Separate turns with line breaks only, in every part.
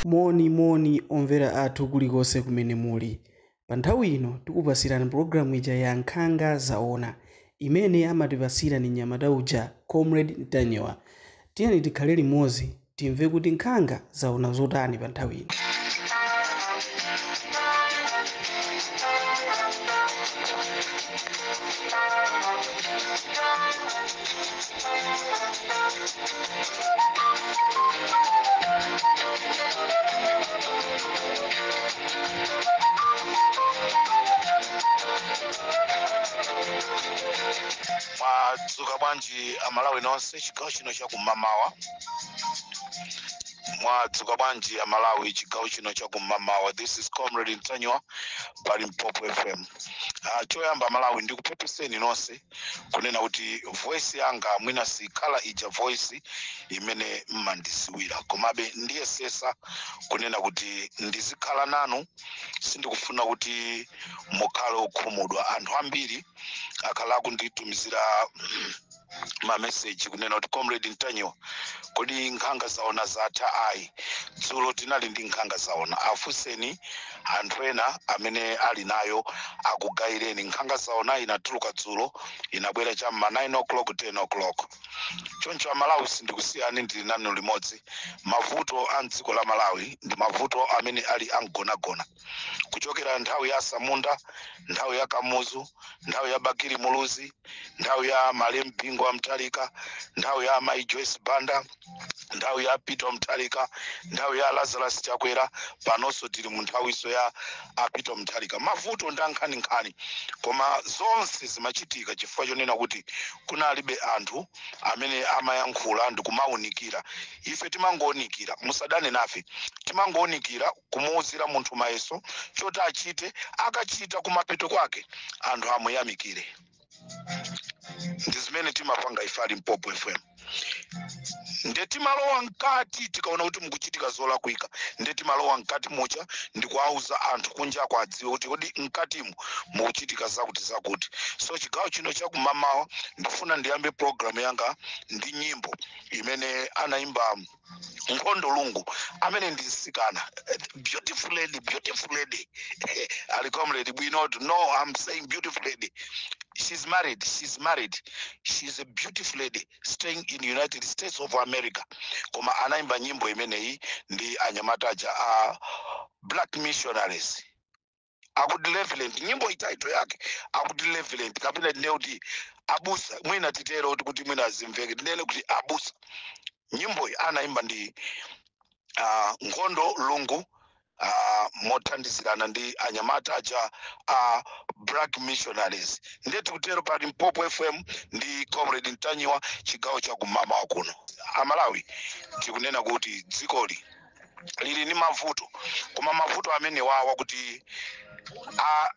Moni moni omvera athu kulikonse kumene muli. Pa nthawi ino tikupasirani pulogalamu ija ya Nkhanga Zaona imene amatipasira ni mnyamata uja Comrade Ntanyiwa. Tiyeni tikhale limodzi timve kuti nkhanga zaona zotani pa nthawi ino.
Mwadzuka bwanji Amalawi nonse chigawo chino chakum'mamawa? Mwadzuka bwanji Amalawi chigawo chino chakum'mamawa? This is Comrade Ntanyiwa pa Limpopo FM. Choyamba Malawi, ndikupepeseni nonse kunena kuti voice yanga mwina sikhala ija voice imene mmandiziwira, komabe ndiyesesa kunena kuti ndizikhala nanu. Sindikufuna kuti mukhale okhumudwa. Anthu ambiri akhala akunditumizira mameseji kunena kuti, "Comrade Ntanyiwa, kodi Nkhanga Zaona zatha?" Ayi, dzulo tinali ndi Nkhanga Zaona. Afunseni anthu ena amene ali nayo akugayireni. Nkhanga Zaona inatuluka dzulo, inabwera cham'ma 9 o'clock, 10 o'clock choncho. Amalawi, sindikusiyani, ndili nanu limodzi. Mavuto a mdziko la Malawi ndi mavuto amene ali amgonagona kuchokera nthawi ya Samunda, nthawi ya Kamuzu, nthawi ya Bakili Muluzi, nthawi ya malemu Bingu wa Mutharika, nthawi ya Mayi Joyce Banda, nthawi ya Peter Mutharika, nthawi ya Lazarus Chakwera. Panonso tili mu nthawiso ya a Peter Mutharika. Mavuto ndi ankhaninkhani, koma zonse zimachitika chifukwa chonena kuti kunalibe anthu amene amayankhula ndi kumawunikira. Ife timangowunikira, musadane nafe, timangowunikira kumuwuzira munthu mayeso choti achite. Akachita, kumapeto kwake anthu amuyamikire. Ndi zimene timapanga ife a Limpopo FM. Nde timalowa mkati tikaona kuti mukuchitika zolakwika, nde timalowa mkati mucha ndikuauza anthu kunjako adziwe kuti kodi mkatimu mukuchitika zakuti zakuti. So chigawo chino chakumamawa ndifuna ndiyambe program yanga ndi nyimbo imene anaimba Nkhondo Lungu, amene ndi msikana, beautiful lady, beautiful lady. Ali comrade bwinotu. No, I'm saying beautiful lady. She's married, she's married, she's a beautiful lady staying in United States of America, koma anaimba nyimbo imeneyi ndi anyamata aja a Black Missionaries, akuti Reverend. Nyimbo ititle yake akuti Reverend, kapena tinene kuti Abusa. Mwina titero kuti mwina azimveke, tinene kuti Abusa. Nyimboyi anaimba ndi Nkhondo Lungu mothandizirana ndi anyamata aja a Black Missionaries. Ndiye tikutero pa Limpopo FM ndi Comrade Ntanyiwa chigawo cha kumamawa kuno. Amalawi, tikunena kuti dzikoli lili ndi mavuto, koma mavuto amene wawa kuti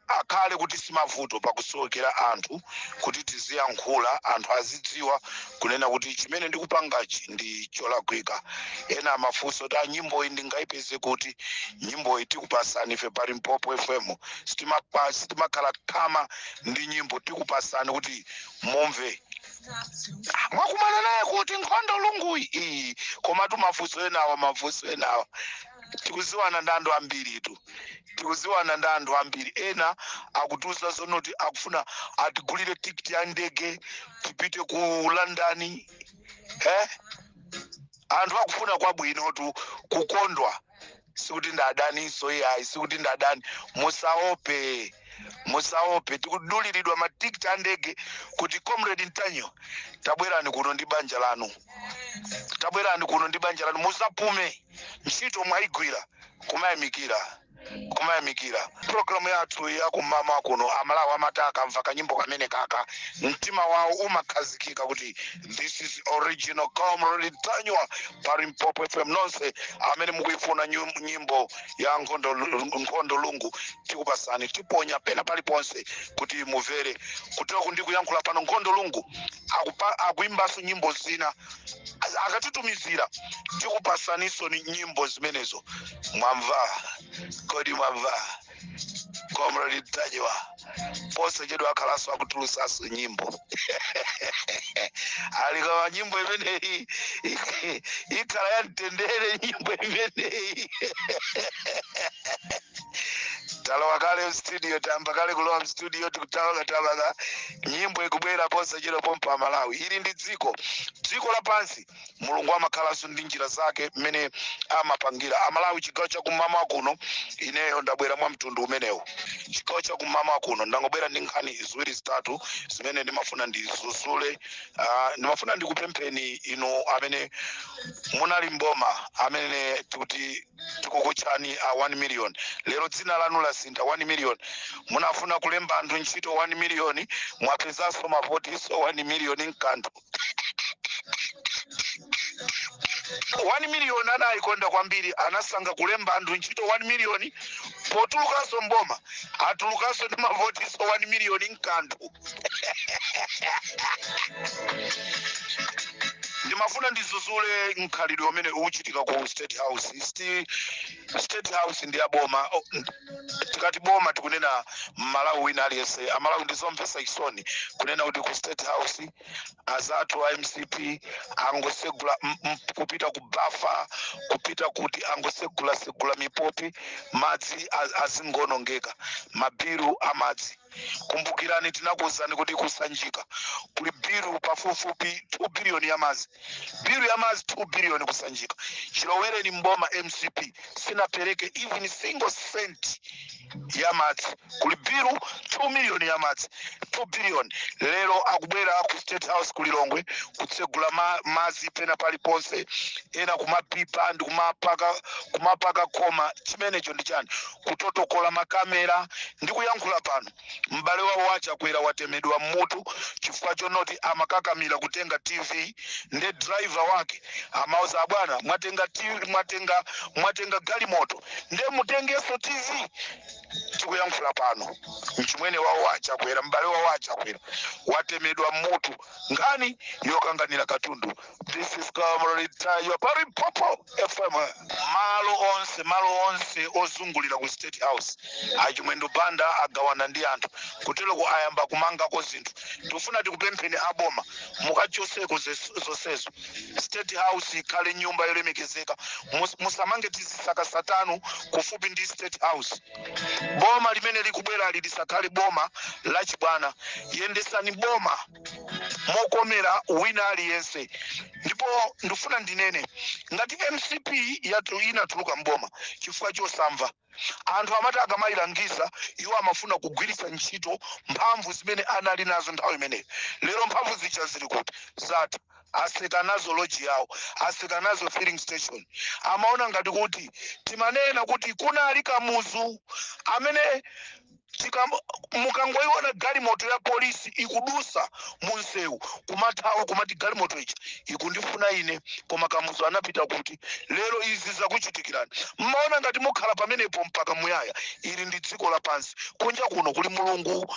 akhale kuti si mavuto pakusowekera anthu kuti tiziyankhula, anthu azidziwa kunena kuti chimene ndikupangachi ndi cholakwika. Ena amafunsa kuti a nyimboyi ndingayipeze kuti? Nyimboyi tikupasani ife pa Limpopo FM. Sitimakhala khama ndi nyimbo, tikupasani kuti mumve. Mwakumana naye kuti Nkhondo Lunguyi iyi? Komatu mafunso enawa, mafunso enawa, tikuziwana ndi anthu ambiritu, tikuziwana ndi anthu ambiri. Ena akutiuza zonoti akufuna atigulire tikiti ya ndege tipite ku London. Anthu akufuna kwabwinotu, kukondwa. Sikuti ndadaninso iyayi, sikuti ndadani. Musaope, musaope. Tikuduliridwa matikiti a ndege kuti, "Comrade Ntanyiwa, tabwerani kuno ndi banja lanu, tabwerani kuno ndi banja lanu, musapume, ntchito mwayigwira." Kumayamikira, kumayamikira. Programu yathu yakumama kuno, Amalawi amati akamva kanyimbo kamene kaka, mtima wawo umakhazikika kuti this is original Comrade Ntanyiwa pa Limpopo FM. Nonse amene mukuyifuna nyimbo ya Nkhondo Lungu, tikupasani, tiponya pena paliponse kuti mumvere. Kutero ndi kuyankhula pano, Nkhondo Lungu akuimbanso nyimbo zina. Akatitumizira tikupasaninso ni nyimbo zimenezo. Mwamva kodi? Mwamva? Comrade Ntanyiwa posachedwa akhalanso akutulusanso nyimbo. Ali kama nyimbo imeneyi ikhala ya mtendere. Nyimbo imeneyi, talowa kale mstudio, tamba kale kulowa mstudio, tikutawaka tabaka. Nyimbo ikubwera posachedwa pompa. Malawi ili ndi dziko lapansi. Mulungu amakhalanso ndi njira zake mmene amapangira. Amalawi, chigawo chakummawa kuno, ineyo ndabwera mwa mtundu umenewu. Chigawo chakummawa kuno ndangobwera ndi nkhani ziwiri zitatu zimene ndimafuna ndizuzule. Ndimafuna ndikupempheni inu amene munali mboma, amene tikuti tikukutchani a 1 million. Lero dzina lanu lasintha, 1 million. Munafuna kulemba anthu ntchito 1 million, mwapezanso mavotiso 1 million mkanthu. 1 million anayikonda kwambiri, anasankha kulemba anthu ntchito 1 million. Potulukanso mboma, atulukanso ndi mavotiso 1 million mkanthu. Ndimafuna ndizuzule mkhalidwe umene ukuchitika ku State House. State House ndi aboma. Tikati boma, tikunena Mmalawi wina aliyense. Amalawi, ndizomvetsa chisoni kunena kuti ku State House azathu a MCP angosegula kupita ku bafa, kupita kuti angosegula segula mipopi, madzi azingonongeka, mabilu amadzi. Kumbukirani tinakuwuzani kuti kusanjika kuli bilu pafupifupi 2 billion ya madzi, bilu ya madzi 2 billion kusanjika. Chilowereni mboma MCP sinapereke even single cent ya madzi. Kuli bilu 2 million ya madzi, 2 billion. Lero akubwera ku State House kulilongwe kutsegula madzi pena paliponse, ena kumapipa ndi kumapaka khoma. Chimenecho ndi chani? Kutotokola makamera. Ndi kuyankhula pano, m'bale wawo wachakwera watemedwa mmutu chifukwa chonoti amakakamira kutenga TV. Nde driver wake amauza, "Abwana, mwatenga TV, mwatenga galimoto, nde mutengenso TV?" Tikuyankhula pano, mchimwene wawo wachakwera, m'bale wawo wachakwera watemedwa mmutu, nkhani yokanganira katundu. This is Comrade Ntanyiwa pa Limpopo FM. Malo onse ozungulira ku State House, Achimwendo Banda agawana ndi anthu kutereko, ayamba kumangako zinthu. Tikufuna tikupempheni aboma, mukachoseko zonsezo. State House ikhale nyumba yolemekezeka. Musamange tizisaka satanu kufupi ndi State House. Boma limene likubwerali lisakhale boma lachibwana. Yendesani boma mokomera wina aliyense. Ndipo ndifuna ndinene, ngati MCP yatu inatuluka mboma chifukwa chosamva, anthu amati akamayilangiza, iwo amafuna kugwiritsa ntchito mphamvu zimene anali nazo nthawi imeneyo. Lero mphamvu zija zili kuti? Zatha. Aseka nazo lodge yawo, aseka nazo filling station. Amaona ngati kuti timanena kuti kunali Kamuzu amene mukangoiona galimoto ya polisi ikudusa munsewu, kumathawa, kumati galimoto ija ikundifuna ine. Koma Kamuzu anapita kuti? Lero izi zakuchitikirani. Mmaona ngati mukhala pamenepo mpaka muyaya. Ili ndi dziko lapansi, kunja kuno kuli Mulungu.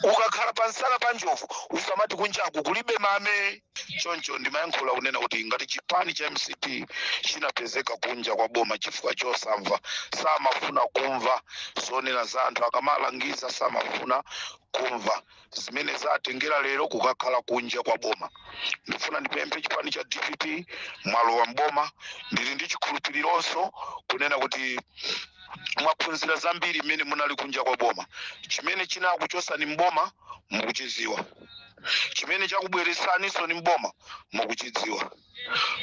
Ukakhala pansana pa njovu, usamati kunjaku kulibe mame. Choncho ndimayankhula kunena kuti ngati chipani cha MCP chinapezeka kunja kwa boma chifukwa chosamva, samafuna kumva zonena za anthu akamalangiza, samafuna kumva, zimene zatengera lero kukakhala kunja kwa boma. Ndifuna ndipemphe chipani cha DPP, mwalowa mboma, ndili ndi chikhulupirironso kunena kuti mwaphunzira zambiri mmene munali kunja kwa boma. Chimene chinakuchosani mboma mukuchidziwa, chimene chakubweresaninso ni mboma mukuchidziwa.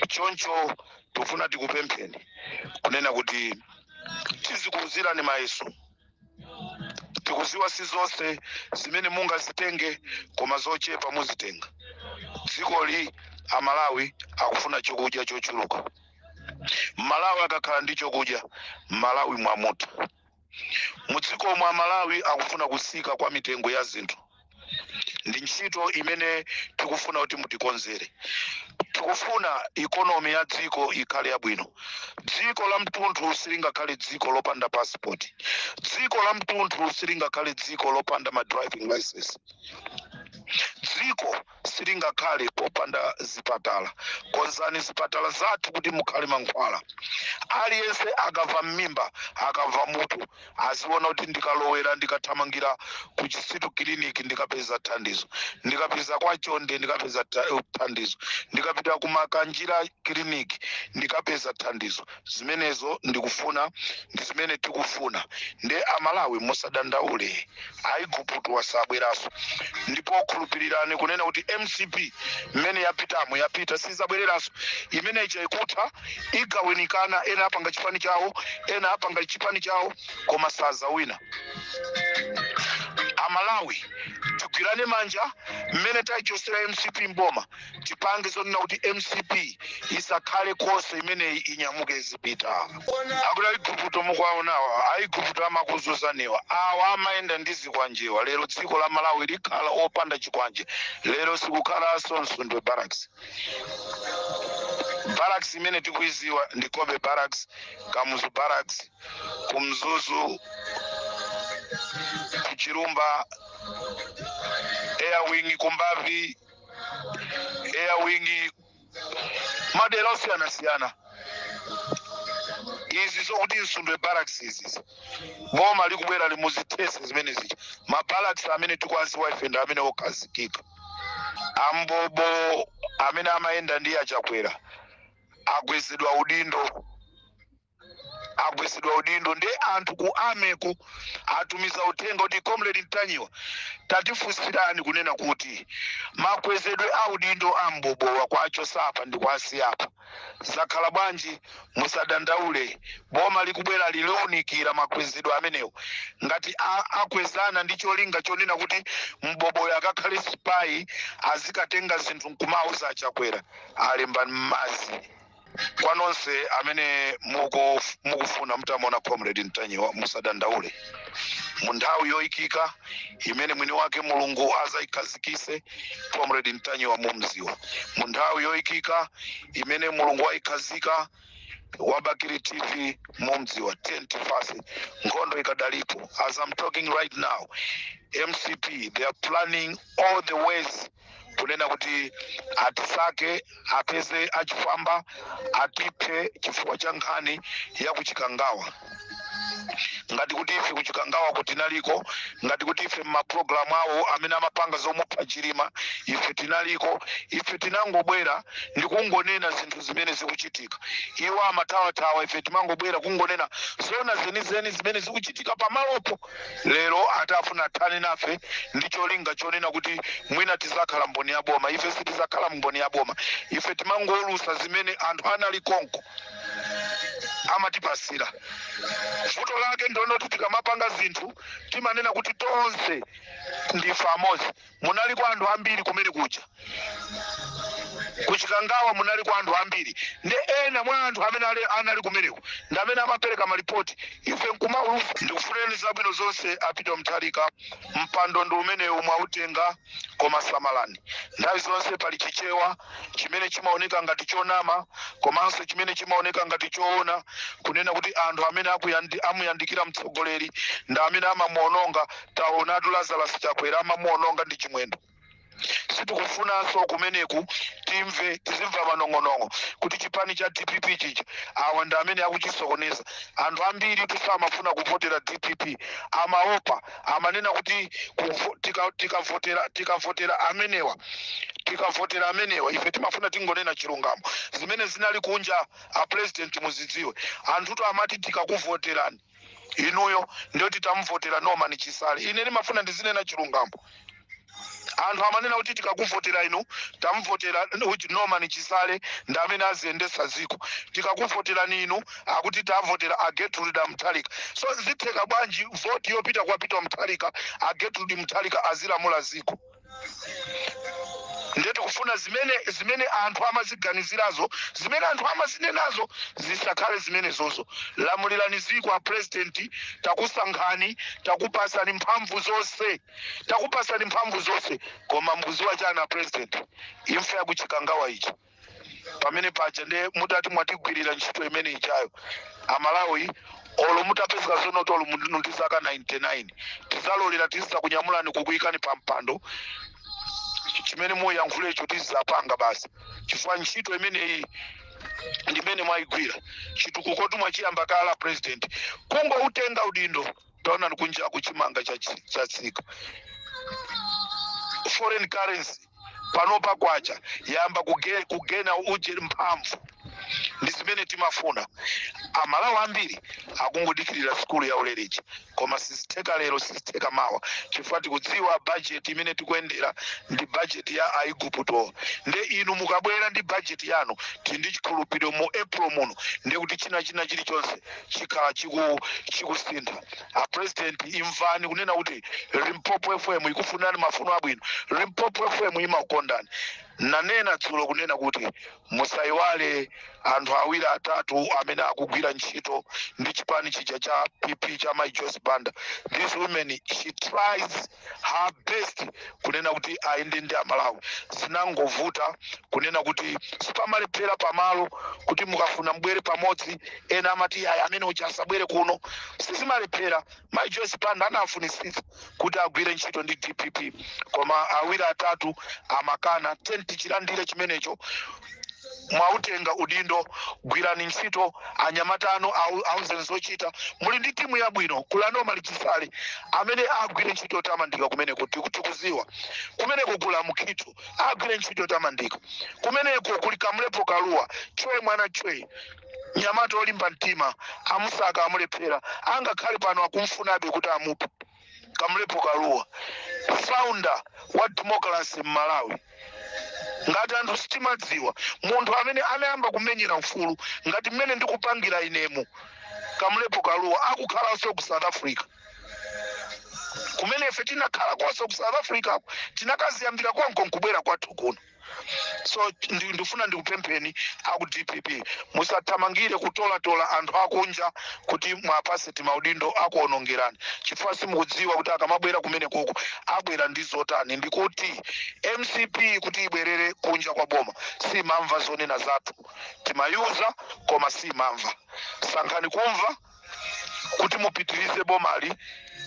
Choncho tikufuna tikupempheni kunena kuti tizikuuzirani mayeso. Tikuziwa si zonse zimene mungazitenge, koma zochepa muzitenga. Dzikoli, Amalawi akufuna chokudya chochuluka. Malawi akakhala ndi chokudya, Malawi mwamuta. Mudziko mwa Malawi akufuna kusika kwa mitengo ya zinthu. Ndi ntchito imene tikufuna kuti mutikonzere. Tikufuna economy ya dziko ikhale yabwino. Dziko la mtunthu silingakhale dziko lopanda passport. Dziko la mtunthu silingakhale dziko lopanda ma driving license. Dziko Dziko silingakhale popanda zipatala. Konzani zipatala zathu kuti mukhale mankhwala. Aliyense akamva mmimba, akamva mutu, aziona kuti ndikalowera, ndikathamangira ku Chisitu Clinic ndikapeza thandizo, ndikapeza kwa Chonde ndikapeza thandizo, ndikapita ku Makanjira Clinic ndikapeza thandizo. Zimenezo ndikufuna, ndi zimene tikufuna. Nde Amalawi, musadandaule, Aigupto wasabweranso. Ndipo khulupirirani kunena kuti MCP mmene yapitamo yapita, sizabwereranso. Imene ija ikutha, igawinikana, ena apanga chipani chawo, ena apanga chipani chawo, koma sazawina. Amalawi, tigwirane manja. Mmene tayichosera MCP mboma, tipange zonena kuti MCP isakhale konse. Imeneyi inyamuke, izipita. Akuti Aigupto mukuwaonawa, Aigupto amakuzuzaniwa awa, amayenda ndi zikwanjewa. Lero dziko la Malawi likhala opanda chikwanje. Lero sikukhalanso Msundwe Barracks. Barracks imene tikuiziwa ndi Kobe Barracks, Kamuzu Barracks, Kumzuzu, Kuchirumba, Air Wing, Kumbavi, Air Wing, madera osiyanasiyana. Izi zokuti Msundwe Barracks, izizi boma likubwera limuzithese zimene zija. Ma barracks amene tikuwaziwa ife ndi amene okhazikika. Ambobo amene amayenda ndi Achakwera agwezedwa udindo, agwezedwa udindo. Ndi anthu ku ameku atumiza uthenga kuti, "Comrade Ntanyiwa, tatifunsirani kunena kuti makwezedwe a udindo a mbobowa kwachosapa ndi kwasiyapa zakhala bwanji?" Musadandaule, boma likubwera liliunikira makwezedwe amenewo. Ngati akwezana ndi cholinga chonena kuti mboboyo akakhale spy, azikatenga zinthu nkumauza Achakwera, alemba m'mazi. Kwa nonse amene mukufuna mutamuona Comrade Ntanyiwa, musadandaule. Mu nthawi yoyikika imene mwini wake Mulungu azayikhazikise, Comrade Ntanyiwa mumziwa. Mu nthawi yoyikika imene Mulungu wayikhazika, Wabakiri TV mumdziwa. Tentifasi, nkhondo ikadalipo. As I'm talking right now, MCP, they are planning all the ways kunena kuti atisake, apeze achifwamba, atiphe chifukwa cha nkhani ya kuchikangawa. Ngati kuti ife kuchikangawa kutinaliko, ngati kuti ife mmapulogalamu awo amene amapanga zomupha Chilima ife tinaliko. Ife tinangobwera ndi kungonena zinthu zimene zikuchitika. Iwo amathawathawa, ife timangobwera kungonena zona zenizeni zimene zikuchitika pamalopo. Lero atafuna athane nafe ndi cholinga chonena kuti mwina tizakhala mboni ya boma. Ife sitizakhala mboni ya boma. Ife timangolusa zimene anthu anali konko amatipasira. Vuto lake ndonoti tikamapanga zinthu timanena kuti tonse ndife amodzi. Munaliko anthu ambiri kumene kuja kuchikangawa, munaliko anthu ambiri, ndi ena mwa anthu amene anali kumeneko ndi amene amapereka malipoti, ife nkumaulusa. Ndikufuneni zabwino zonse, Apita Mutharika. Mpando ndi umenewu mwautenga, koma samalani. Nthawi zonse pali Chichewa chimene chimaoneka ngati chonama komanso chimene chimaoneka ngati choona, kunena kuti anthu amene amuyandikira mtsogoleri ndi amene amamuononga. Taonatu Lazarus Chakwera amamuononga ndi Chimwendo. Sitikufunanso kumeneku timve, tizimva manong'onong'o kuti chipani cha DPP chicha, awa ndi amene akuchisokoneza. Anthu ambiri tisamafuna kuvotera DPP, amaopa, amanena kuti tikavotera amenewa, tikavotera amenewa. Ife timafuna tingonena chilungamo zimene zinali kunja. A President, muzidziwe, anthuto amati tikakuvoterani inuyo ndiyoti tamuvotera Norman Chisale. Ine ndimafuna ndizinena chilungamo. Anthu amanena kuti tikakuvotera inu, tamuvotera uchi Norman Chisale, ndi amene aziyendesa ziko. Tikakuvoterani inu, akuti tavotera a Gertrude Mutharika. So zitheka bwanji voti yopita kwa Peter Mutharika, a Gertrude Mutharika azilamula ziko? Ndiye tikufuna zimene anthu amaziganizirazo, zimene anthu amazinenazo, zisakhale zimenezozo. Lamulirani ziko, a President. Takusankhani, takupasani mphamvu zonse, takupasani mphamvu zonse. Koma mukuziwa chani, a President? Imfa yakuchikangawa ichi pamene paja, ndiye mutati mwatigwirira ntchito imene ichayo, Amalawi, olo mutapezeka zonoti olo muli ndi zaka 99, tizalolera, tizizakunyamulani kukuyikani pa mpando. Chimene muyankhulecho tizapanga basi, chifukwa ntchito imeneyi ndimene mwayigwira. Chitukuko mwachiyamba kala president, kungoutenga udindo, taona kunja kuchimanga chatsika, foreign currency panopa kwacha yamba kugena uje mphamvu. Ndi zimene timafuna. Amalawi ambiri akungodikirira sukulu ya ulerechi, koma sizitheka lero, sizitheka mawa, chifukwa tikudziwa budget imene tikuyendera ndi budget ya Aigupto. Nde inu mukabwera ndi budget yanu, tili ndi chikhulupiriro mu April muno ndiye kuti china chilichonse chikhala chikusintha. A president, imvani kunena kuti Limpopo FM ikufunani mafuno abwino. Limpopo FM imakukondani. Nanena dzulo kunena kuti musayiwale anthu awiri atatu amene akugwira ntchito ndi chipani chija cha PP cha Mai Joyce Banda. This woman, she tries her best kunena kuti ayende ndi Amalawi. Zinangovuta kunena kuti sipamalephera pamalo kuti mukafuna mbwere pamodzi, ena amati aya, amene uja asabwere kuno. Sizimalephera. Mai Joyce Banda anafunisisa kuti agwire ntchito ndi DPP, koma awiri atatu amakana. Tenti chilandire chimenecho. Mwautenga udindo, gwirani ntchito. Anyamata anu auzeni zochita. Muli ndi timu yabwino kula Malichisale amene agwire ntchito yotamandika kumeneko. Tikuziwa kumeneko kula Mukhito agwire ntchito yotamandika kumeneko. Kuli Kamlepo Kaluwa, chwe mwana chwe, nyamata olimba mtima. Amusaka, amulephera, angakhale pano akumfunabe kuti amuphe. Kamlepo Kaluwa, founder wa democracy m'Malawi. Ngati anthu sitimadziwa munthu amene anayamba kumenyera ufulu ngati mmene ndikupangira inemu, Kamlepo Kaluwa akukhalanso ku South Africa, kumene ife tinakhala konso ku South Africa, tinakaziyambira konko nkubwera kwathu kuno. So ndifuna ndikupempheni aku DPP, musathamangire kutolatola anthu akunja kuti mwapase timaudindo, akuonongerani, chifukwa simukudziwa kuti akamabwera kumene koko abwera ndi zotani. Ndikuti MCP kuti ibwerere kunja kwa boma simamva zonena zathu. Timayuza koma simamva. Sankhani kumva kuti mupitirize bomali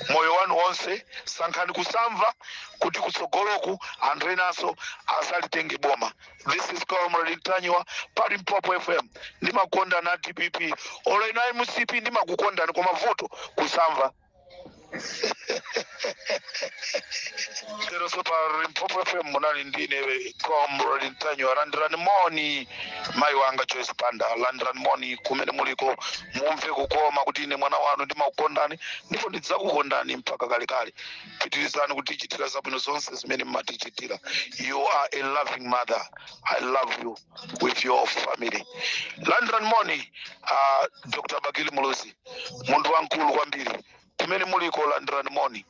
moyo wanu wonse. Sankhani kusamva kuti kutsogoloku anthu enanso azalitenge boma. This is Comrade Ntanyiwa pa Limpopo FM. Ndimakonda na DPP, olo ina MCP ndimakukondani, koma vuto kusamva. Lero so pa Limpopo FM munali ndine Comrade Ntanyiwa. Landirani moni mayi wanga Joyce Banda, landirani moni kumene muliko. Mumve kukoma kuti ine mwana wanu ndimakukondani ndipo ndidzakukondani mpaka kalekale. Pitirizani kutichitira zabwino zonse zimene mmatichitira. You are a loving mother. I love you with your family. Landirani moni Dr. Bakili Muluzi, munthu wamkulu kwambiri kumene muliko, landirani moni.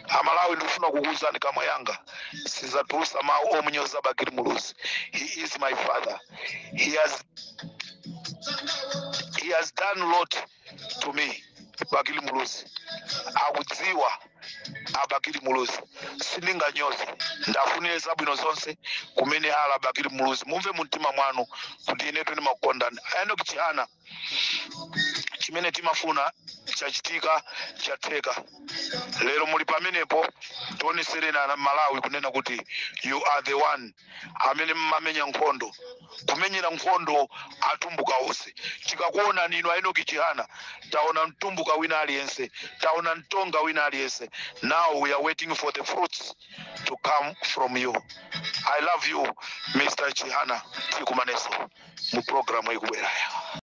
Amalawi, ndikufuna kukuwuzani, kamwa yanga sizatulusa mawu omunyoza Bakili Muluzi. He is my father. He has done lot to me. Bakili Muluzi akudziwa. Abakili Muluzi sindinganyoze. Ndafunire zabwino zonse kumene ala Abakili Muluzi. Mumve mumtima mwanu kuti inetu ndimakukondani. Enoch Chihana, chimene timafuna chachitika, chatheka. Lero muli pamenepo, tionesereni ana Malawi kunena kuti you are the one amene mmamenya nkhondo, kumenyera nkhondo atumbuka onse. Tikakuona nino Enoch Chihana, taona mtumbuka wina aliyense, taona mtonga wina aliyense. Now we are waiting for the fruits to come from you. I love you, Mr. Chihana. Tikumaneso mu programu ikubweraya.